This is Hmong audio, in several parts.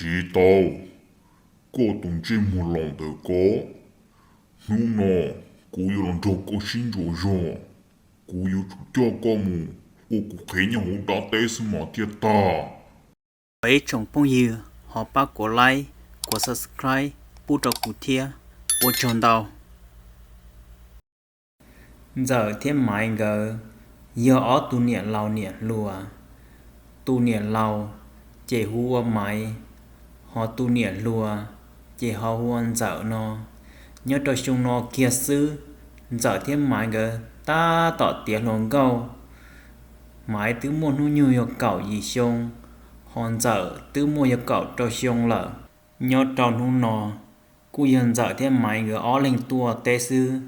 Tsis tau, koj tus ntsej muag laus ntawm ko, hnub no kuv yuav los nrog koj sib ntsuas zog, kuv yuav tsum coj koj mus ua kuv qhev nyob hauv dab teb xwb mas thiaj tag. Thov ib tsoom phooj ywg ho pab kuv like, kuv subscribe pub rau kuv thiab, ua tsaug ntau. Ntxawm thiab Maiv nkawd yog ob tug niam laus niam hluas. Tus niam laus ces hu ua Maiv, ho tus niam hluas ces ho hu ua Ntxawm no. Nyob rau xyoo no kiag xwb, Ntxawm thiab Maiv nkawd tab tom tiav hluas nkauj. Maiv twb muaj hnub nyoog yog kaum yim xyoo, ho Ntxawm twb muaj yog kaum rau xyoo lawm. Nyob rau hnub no, kuj yog Ntxawm thiab Maiv nkawd ob leeg tuaj teb xwb,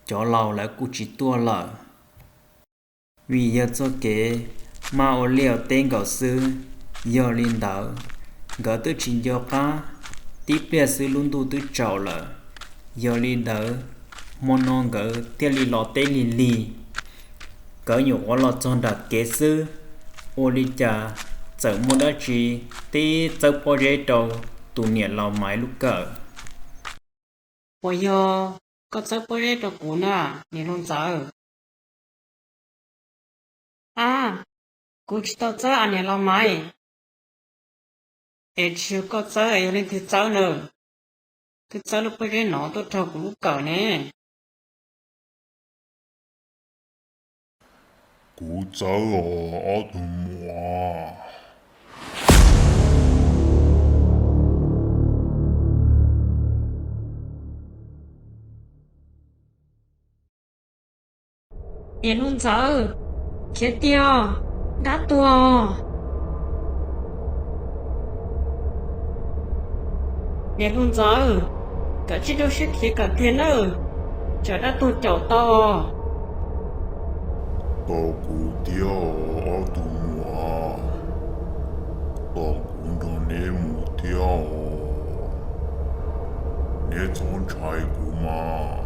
cov laus lawv kuj tsis tuaj lawm. Vim yog txoj kev maj ua liaj ua teb nkaus xwb, yog li ntawd, nkawd twb tsis nco qab, tib pliag xwb lub ntuj twb tsaus lawm. Yog li ntawd, hmo no nkawd thiaj li los teb lig lig. Nkawd nyuam qhuav los txog nram kev xwb, ua li cas txawm muaj dab tsi tib txawb pob zeb rau tus niam laus Maiv lub kawm. Puas yog koj txawb pob zeb rau kuv na, niam hluas Ntxawm? A, kuv tsis tau txawb a niam laus Maiv. Es tsis yog koj txawb, yog leej twg txawb na? Twb txawb lub pob zeb no tuaj raug kuv lub kawm ne. Kuv txawb os ob tug muam. Niam hluas Ntxawm, khiav tiag, dab tuag. Niam hluas Ntxawm, koj tsis rau siab khiav kom tiag nawb, tsam dab tuag caum tau. Tos kuv thiab ob tug muam, tos kuv nrog neb mus thiab os, neb txhob ntshai kuv mas.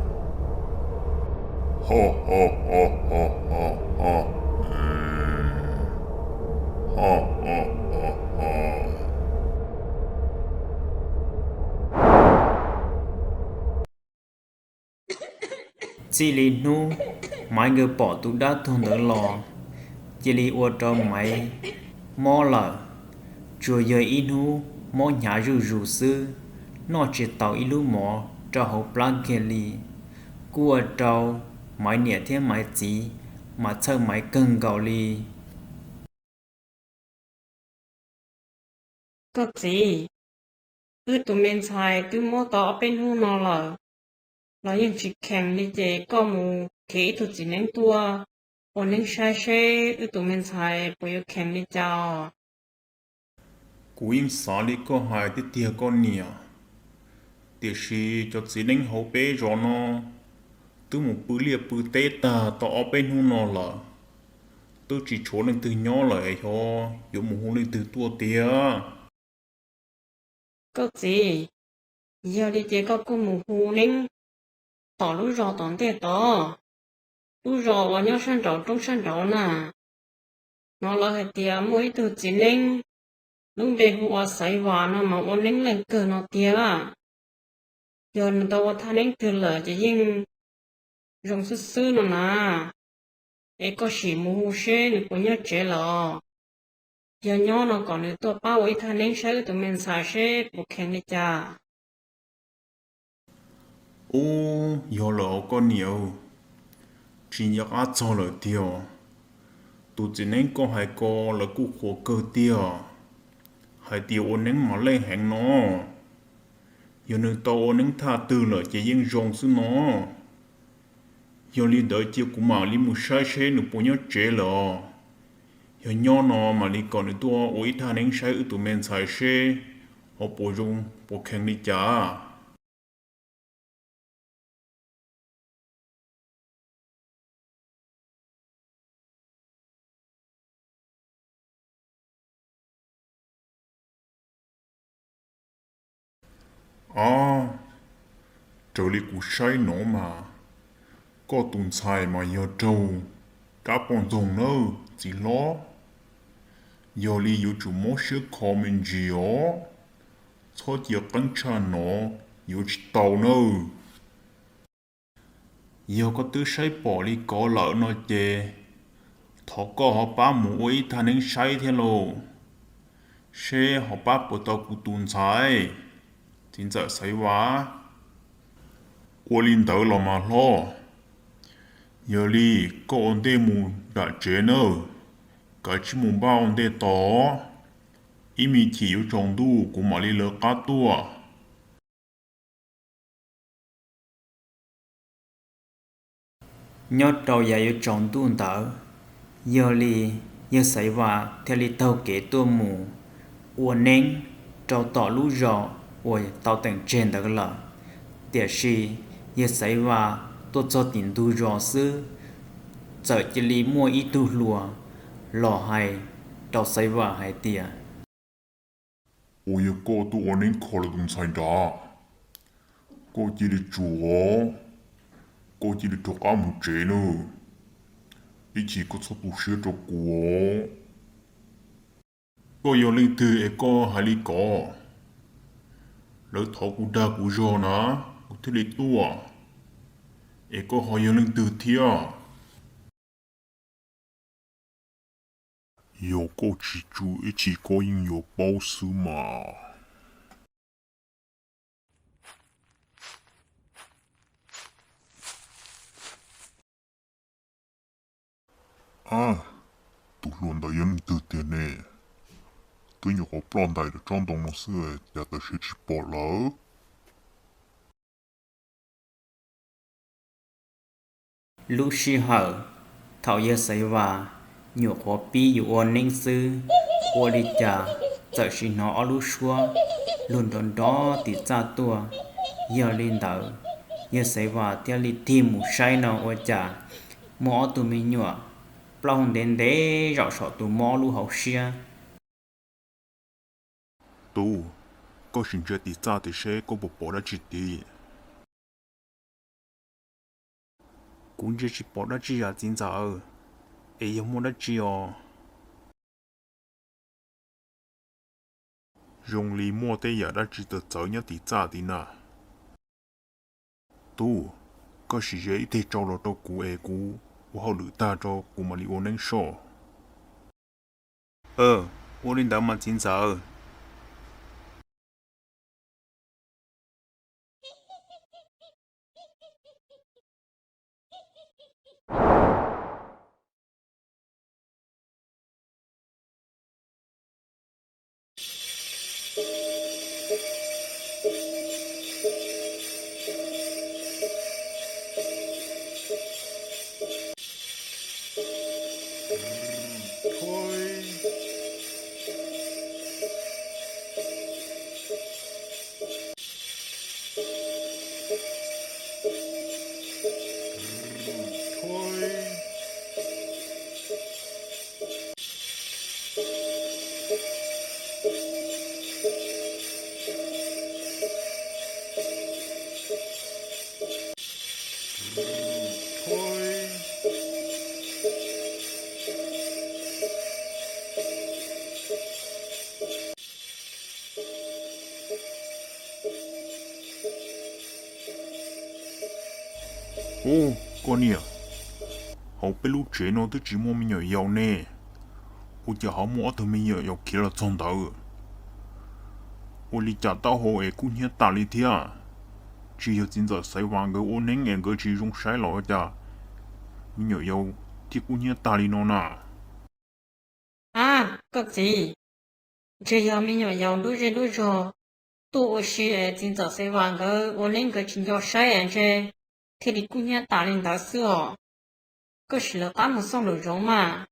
Txij li hnub Maiv nkawd pom tus dab tuag ntawd los, cia li ua rau Maiv mob lawm. Tsuas yog ib hnub mob hnyav zuj zus xwb, noj tsis tau ib lub mov rau hauv plab kiag li. Kuj ua rau Maiv niam thiab Maiv txiv mas txhawj Maiv kawg nkaus li. Koj txiv, wb tus me ntxhais twb mob tau ob peb hnub no lawm, los yeej tsis kheev li, ces koj mus khiav ib tug txiv neeb tuaj ua neeb saib seb wb tus me ntxhais puas yuav kheev li cas. Kuv yeej xav li koj hais tiag tiag koj niam, tiam sis cov txiv neeb hauv peb zos no twb mus pw liaj pw teb tag tau ob peb hnub no lawm, twb tsis tshuav leej twg nyob lawm, xyov yuav mus hu leej twg tuaj tiag. Koj txiv, yog li ces koj kuj mus hu neeb tom lub zos tom ntej tod, lub zos uas nyob sab nraud roob sab nraud na. Hnov lawv hais tias muaj ib tug txiv neeb lub npe hu ua Xaiv Vas no mas ua neeb leej kawg no tiag. Yog nws tau ua thaj neeb twg lawm ces yeej zoo xwb xwb no na. Es koj sim mus hu seb nws puas nyob tsev lawm. Yog nyob no kom nws tuaj pab ua ib thaj neeb saib wb tus me ntxhais seb puas kheev li cas. Ub, yog lawm os koj niam, tsis nco qab txog lawm tiag. Tus txiv neeb koj hais ko lawv kuj qhuas kawg tiag, hais tias ua neeb mas leej heev no. Yog nws tau ua neeb thaj twg lawm ces yeej zoo xwb no. Yog li ntawd cia kuv mam li mus saib seb nws puas nyob tsev lawm os. Yog nyob no mam li kom nws tuaj ua ib thaj neeb saib wb tus me ntxhais seb ho puas zoo puas kheev li cas. Ob, raws li kuv saib no mas, koj tus ntxhais mas yog raug dab poj ntxoog nawb txiv hlob. Yog li yuav tsum mob siab kho me ntsis os. Txhob cia qeeb tshaj no, yuav tsis tau nawb. Yog koj twb saib pom li ko lawm no ces thov koj ho pab mus ua ib thaj neeb saib thiab lauj, seb ho pab puas tau kuv tus ntxhais, txiv ntxawm Xaiv Vas. Ua li ntawd los mas hlob, yog li koj ua ntej mus nram tsev nawb, kav tsij mus npaj ua ntej tos, ib me chim yuav tsaus ntuj kuv mam li lawv qab tuaj. Nyob rau yav yuav tsaus ntuj ntawd, yog li yawg Xaiv Vas thiaj li taug kev tuaj mus ua neeb rau tom lub zos uas tau teem tseg ntawd lawm. Tiam sis yawg Xaiv Vas tuaj txog tim ntug zos xwb, txawm cia li muaj ib tug hluas los hais rau Xaiv Vas hais tias, Uas yog koj tuaj ua neeb kho lawv tus ntxhais nrad, koj cia li tsum os, koj cia li rov qab mus tsev nawb, ib chim koj txhob tu siab rau kuv os. Koj yog leej twg es koj hais li ko? Lawv thov kuv dag kuv zog na, kuv thiaj li tuaj, es koj ho yog leej twg thiab? Yog koj tsis tsum ib chim koj yeej yuav paub xwb mas. Ab, tus hluas ntawd yog leej twg tiag ne? Twb nyuam qhuav ploj ntais rau tsob ntoo no xwb cas tam sim tsis pom lawm. Lub sij hawm thaum yawg Xaiv Vas nyuam qhuav pib yuav ua neeb xwb, ua li cas txawm sim hnov ob lub suab luag nrov nrov tim txaj tuaj. Yog li ntawd, yawg Xaiv Vas thiaj li tig mus saib no ua cas muaj ob tug me nyuam plaub hau ntev ntev zaum saum tus mob lub hauv siab. Tub, koj sim ntsia tim txaj tias seb koj puas pom dab tsi tid. Kuv ntsia tsis pom dab tsi yam txiv ntxawm, es yog muaj dab tsi os? Zoo li muaj tej yam dab tsi txawv txawv nyob tim txaj tid na. Tub, koj sim ze ib teg tsau los rau kuv es kuv ua hauj lwm tag rau kuv mam li ua neeb soj. Ua li ntawd mas txiv ntxawm. Ub, koj niam, hauv peb lub tsev no twb tsis muaj me nyuam yaus ne, ua cas ho muaj ob tug me nyuam yaus khiav los txog ntawd? Ua li cas taub hau es kub hnyiab tas li thiab? Tsis yog txiv ntxawm Xaiv Vas nkawd ua neeb es nkawd tsis zoo saib los cas me nyuam yaus thiaj kub hnyiab tag li no na? Ab, koj txiv, ntshe yog me nyuam yaus lub zej lub zog tuaj ua si es txiv ntxawm Xaiv Vas nkawd ua neeb nkawd tsis nco saib es ntshe thiaj li kub hnyiab tas li ntawd xwb os. Koj sim lawv qab mus xauj lwm zaus mas.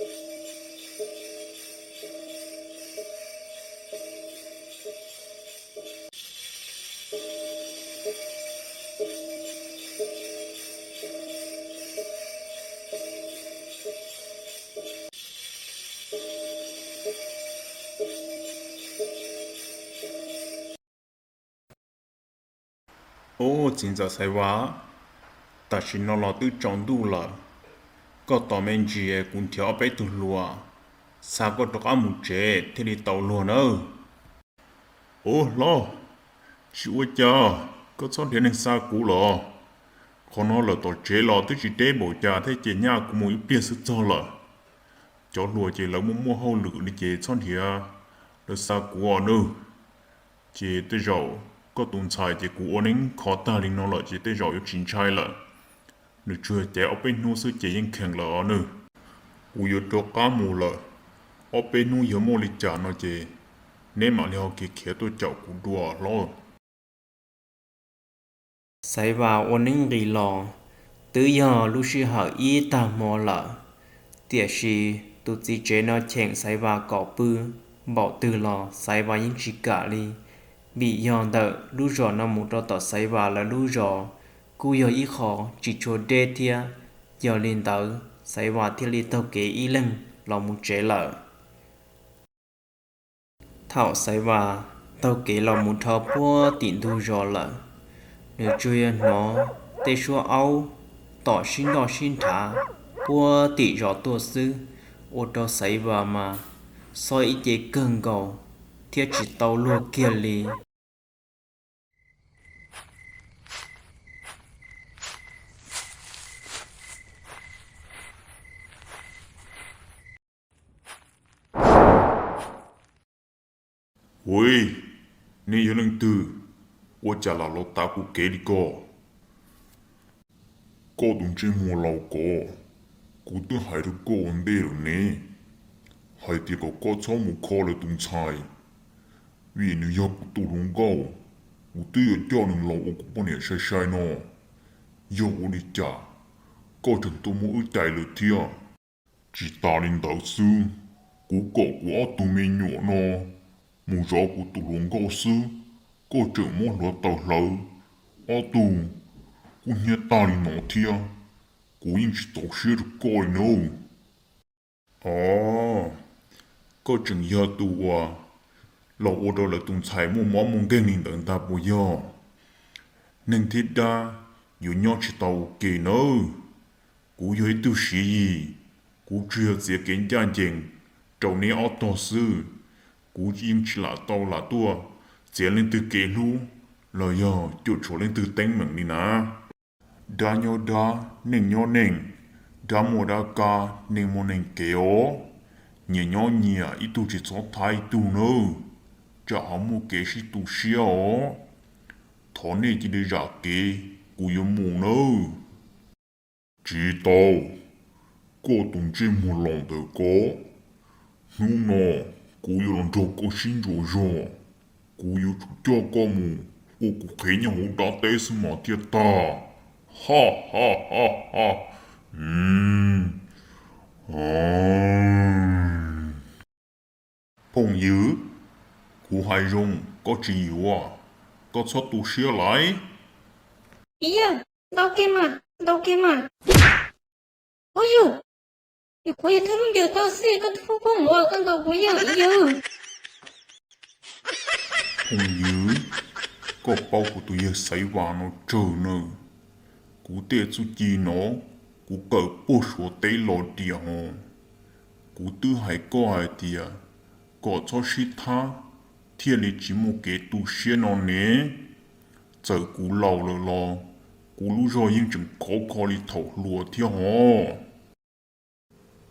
Ub, txiv ntxawm Xaiv Vas, tam sim no los twb tsaus ntuj lawm, koj tos me ntsis kuv nrhiav ob peb tug hluas xa koj rov qab mus tsev thiaj li tau luag nawb. Ub hlob, tsis ua cas, koj txhob nrhiav neeg xa kuv los. Qhov no lawm tom tsev los twb tsis deb npaum cas thiab ces nyaj kuv mus ib pliag xwb txog lawm. Cov hluas ces lawv muaj muaj hauj lwm li ces txhob nrhiav lawv xa kuv os nawb. Ces tej zaum koj tus ntxhais ces kuv ua neeb kho tag li no lawm ces tej zaum yuav tsis ntshai lawm. Nws tsuas caiv ob peb hnub xwb ces yeej kheev lawm os nawb. Kuv yuav rov qab mus lawm, ob peb hnub yog muaj li cas no ces neb mam li ho khiav khiav tuaj caum kuv dua hlob. Xaiv Vas ua neeb nqis los twb yog lub sij hawm ib tag hmo lawm, tiam sis tus txiv tsev no cheem Xaiv Vas kom pw npaum twg los Xaiv Vas yeej tsis kam li, vim yog ntawm lub zos no mus rau tom Xaiv Vas lawv lub zos kuj yog ib qho tsis tshua deb thiab. Yog li ntawd Xaiv Vas thiaj li taug kev ib leeg los mus tsev lawm. Thaum Xaiv Vas taug kev los mus dhau puag tim ntug zos lawm, nws tsuas yog hnov tej suab aub tom sib nroj sib nrhav puag tim zos tuaj xwb, ua rau Xaiv Vas mas xob ib ce kawg nkaus thiab tsis tau luag kiag li. Ua, nej yog leej twg? Ua cas lam los tav kuv kev li ko? Koj tus ntsej muag laus ko, kuv twb hais rau koj ua ntej lawm ne, hais tias kom koj txhob mus kho lawv tus ntxhais, vim nws yog kuv tus hluas nkauj, kuv twb yuav coj nws los ua kuv poj niam sai sai no. Yog ua li cas koj tseem tuaj muab wb cais lawm thiab? Tsis tas li ntawd xwb, kuv kom kuv ob tug me nyuam no mus zov kuv tus hluas nkauj xwb, koj tseem muab hluav taws hlawv ob tug, kuj hnyiab tag li no thiab. Kuv yeej tsis txaus siab rau koj li nawb. Os, koj tseem yog tus uas los ua rau lawv tus ntxhais muaj mob muaj nkeeg li ntawd ntag puas yog? Neeg thiab dab yuav nyob tsis tau ua ke nawb. Kuv yog ib tug siv yis, kuv tsuas yog txiav kev ncaj ncees rau neb ob tog xwb. Kuv yeej tsis lam tau lam tuaj txiav leej twg kev hlub los yog cuam tshuam leej twg teeb meem li na. Dab nyob dab, neeg nyob neeg, dab muaj dab kab, neeg muaj neeg kev os. Nyias nyob nyias, ib tug tsis txhob thab ib tug nawb, tsam ho muaj kev sib tu siab os. Thov nej cia li zam kev, kuv yuav mus nawb. Tsis tau, koj tus ntsej muag laus ntawm ko, hnub no kuv yuav los nrog koj sib ntsuas zog, kuv yuav tsum coj koj mus ua kuv qhev nyob hauv dab teb xwb mas thiaj tag. Ha ha ha ha. Phooj ywg, kuv hais zoo koj tsis yuav, koj txhob tu siab lawm. Yawg, ntaus kiag mas, ntaus kiag mas. Ub yawg, kuv yog thawj lub ncaws tau xwb, koj twb poob poob mus koj ntaus kuv yawg, yawg. Phooj ywg, koj paub kuv tus yawg Xaiv Vas no tsawg nawb. Kuv tej txuj ci no kuv kawm puag Suav teb los tiag ho. Kuv twb hais koj hais tias kom txhob sib thab thiaj li tsis muaj kev tu siab no ne. Txawm kuv laus lawm los kuv lub zog yeej tseem khov kho li thaum hluas thiab ho.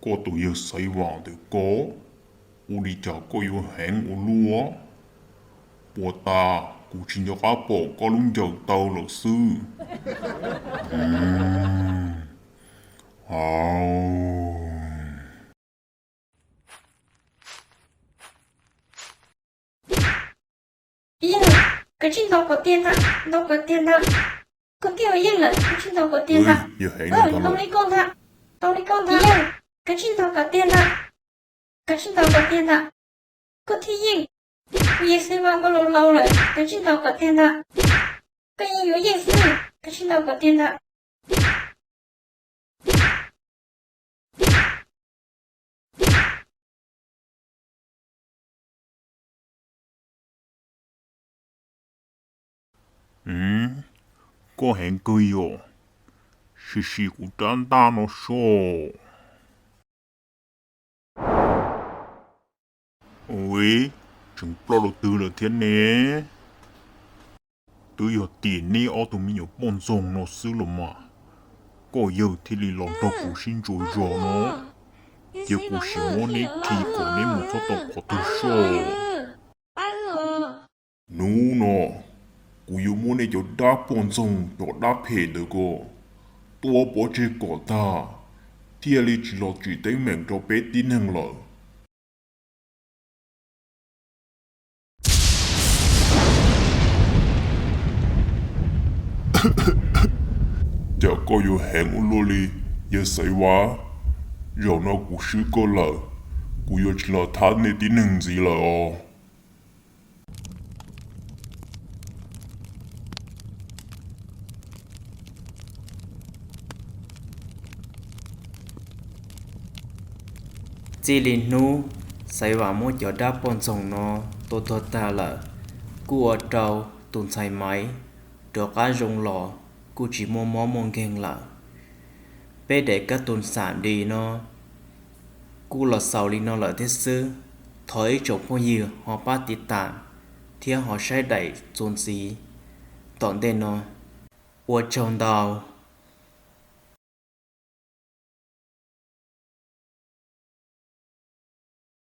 Koj tus yawg Xaiv Vas ntawm ko, ua li cas koj yuav heev ua luaj? Puas tas kuv tsis nco qab pom koj lub ncaws taw lawm xwb? Yawg, kav tsij ntaus kom tiag ntag, ntaus kom tiag ntag. Koj twb ua yeej lawm, kav tsij ntaus kom tiag ntag. Yawg heev ntag, ntaus li koj ntag, ntaus li koj ntag. Koj tsis ntaus kom tiag ntag, koj tsis ntaus kom tiag ntag, koj thiaj yeej. Kuv yawg Xaiv Vas nkawd laus laus lawm, koj tsis ntaus kom tiag ntag, koj yeej yuav yeej xwb, koj tsis ntaus kom tiag ntag. Koj heev kawg yom, sim sim kuv rab ntaj no soj. Ua, tseem ploj rau twg lawm thiab ne? Twb yog tim neb ob tug me nyuam poj ntxoog no xwb los mas, koj yawg thiaj li los nrog kuv sib ntsuas zog no, cia kuv sim muab neb khi kom neb mus txhob tau qhov twg soj. Hnub no kuv yuav muab nej cov dab poj ntxoog cov dab phem ntawd ko tua pov tseg kom tag, thiaj li tsis los tsim teeb meem rau peb tib neeg lawm. Cas koj yuav heev ua luaj li, yawg Xaiv Vas? Zaum no kuv swb koj lawm, kuv yuav tsis los thab nej tib neeg ntxiv lawm os. Txij li hnub Xaiv Vas muab cov dab poj ntxoog no tua tuag tag lawm, kuj ua rau tus ntxhais Maiv rov qab zoo los, kuj tsis muaj mob muaj nkeeg lawm. Peb daim kab tus xam dis no kuj los xaus li no lawm thiab xwb. Thov ib tsoom phooj ywg ho pab tiv tam thiab ho saib daim txuas ntxiv tom ntej no. Ua tsaug ntau.